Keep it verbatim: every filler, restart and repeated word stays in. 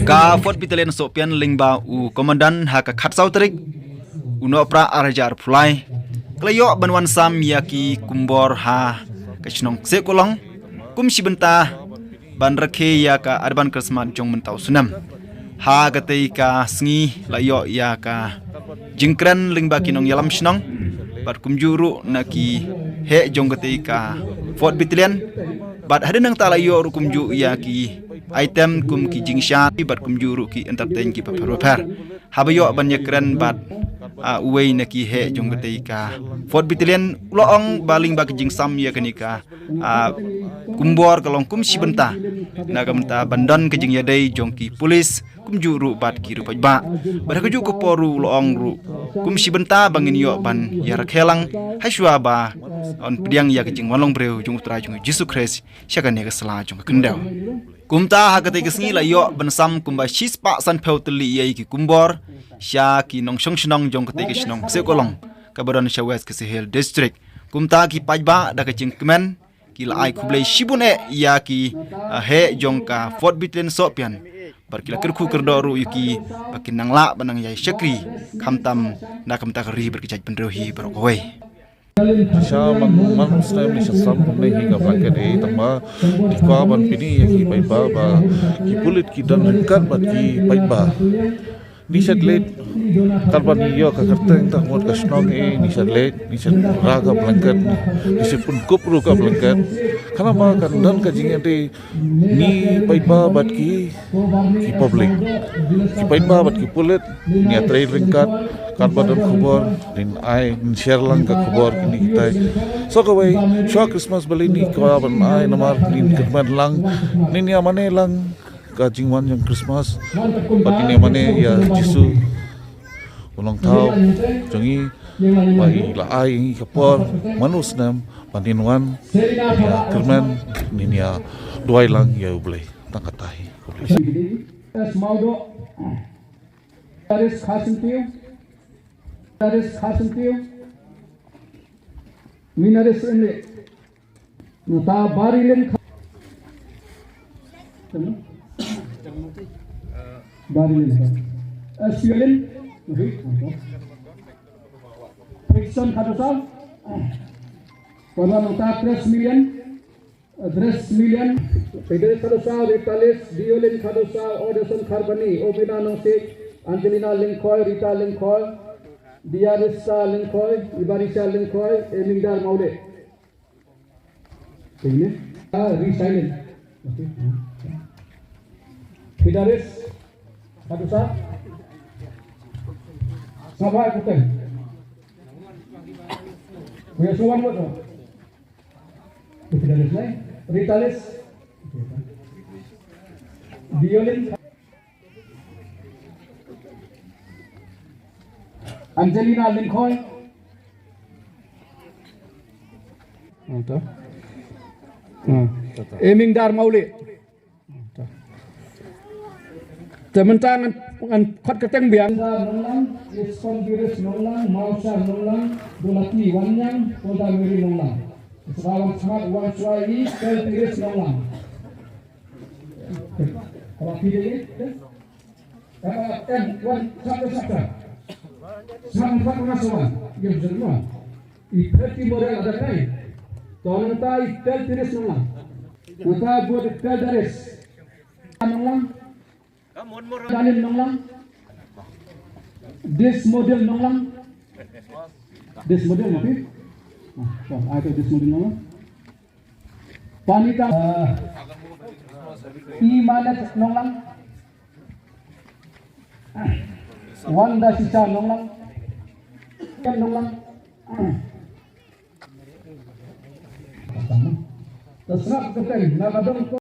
Ka fourth Battalion Sohpian lyngba u Komandan ha ka khatsaw tarik u Nohprah ar hajar arphew lai ka la ïoh ban wan sam ïa ki kumbor ha ka shnong Ksehkohlong kum shi bynta ban rakhe ïa ka Advance Christmas jong mynta u snem. Ha katei ka sngi la ïoh ïa ka jingkren lyngba ki nongïalam shnong bad kumjuh ruh na ki heh jong katei ka fourth Battalion. Bad hadien nangta la ïoh ruh kumjuh ïa ki item kum ki jingshad bad kumjuh ruh ki entertain ki bapher bapher. Haba ïoh ban ïakren bad, ah, uwei na ki heh jong katei ka fourth Battalion u la ong ba lyngba ka jingsam ïa kane ka, ah, kumbor ka long kum shi bynta na ka bynta ban don ka jingïadei jong ki pulit kumjuh ruh bad ki riewpaidbah. Bad ha kajuh ka por ruh u la ong ruh kum shi bynta ba ngin ïoh ban ïarakhe lang hashuwa ba yn pdiang ïa ka jingwan long briew jong u Trai jong ngi Jisu Khrist sha kane ka sla jong ka khyndew. Kumta ha katei ka sngi la ïoh ban sam kumba shispah sanphew tylli ïa ki kumbor sha ki nongshong shnong jong katei ka shnong Ksehkohlong kaba don sha West Khasi Hills District. Kumta ki paidbah da ka jingkmen ki la ai khublei shibun eh ïa ki, ah, heh jong ka fourth Battalion Sohpian bad ki la kyrkhu kyrdoh ruh ïa ki ba kin nang lah ban nang ïai shakri khamtam na ka bynta ka ri bad ka jaitbynriew hi baroh kawei. Sha man man snem ni sha sam kumne hi ka blanket eh tang ba di kwa ban pyni ïa ki paidbah ba ki pulit ki don ryngkat bad ki paidbah. Ni shet leit katba ni ïoh ka kyrteng tang mut ka shnong eh ni shet leit ni shet ra ka blanket ni shet pynkup ruh ka blanket. Kane ba kan don ka jingïadei ni paidbah bad ki ki public. Ki paidbah bad ki pulit ngin ïatrei ryngkat katba don khubor ngin ai ngin share lang ka khubor kine kitai. So kawei shuwa Christmas ba lei ni kwah ban ai namar ngin kyrmen lang ngin ïa mane lang ka jingwan jong Christmas bad ngin ïa mane ïa Jisu u nongthaw jong ngi ba i la ai ïa ngi ka por man u snem ba ngin wan ïa kyrmen ngin ïa duwai lang ïa U Blei. Tang kata hi. Minaris Kharsyntiew. Minaris Kharsyntiew. Minaris Emle. Nata Barilin Kha-, Barilin Kha-, Espiolin. Fiction Khadosa. Pada nata tres million. Tres million. Fidel Khadosa, Ritalis, Violin Khadosa, Odeson Kharbani, Obina Nongsik, Angelina Lengkhoi, Rita Lengkhoi, Diarisa Lengkhoi, Ibarisa Lengkhoi, Emingdar Maule. Ini, ah, resign. Fidaris Khadosa. Sabai Kuteng. Kuya Suwan Moto. Ritalis. Violin. Angelina Lengkhoi. Anta. Hmm. Emingdar Maule. Te mynta ngan, ngan khot kyrteng biang. Nonglang, Iskon Biris Nonglang, Mausa Nonglang, Dolati Wanyang, Polda Miri Nonglang. Sebawan semat wan suai i, Kel Biris Nonglang. Kalau tidak ini, eh, eh, wan, satu, satu. Sama, satu, satu. Ya, betul, no. I thirty model ada kai. To nangta i tel tiris nonglang. Nangta buat i tel daris. Nonglang. Dalim nonglang. This model nonglang. This model nanti. Nah, so, I thought this model nonglang. Panita. Uh, Imanet nonglang. Wanda Sisa nonglang. Ken nonglang. Terserah kita nak ada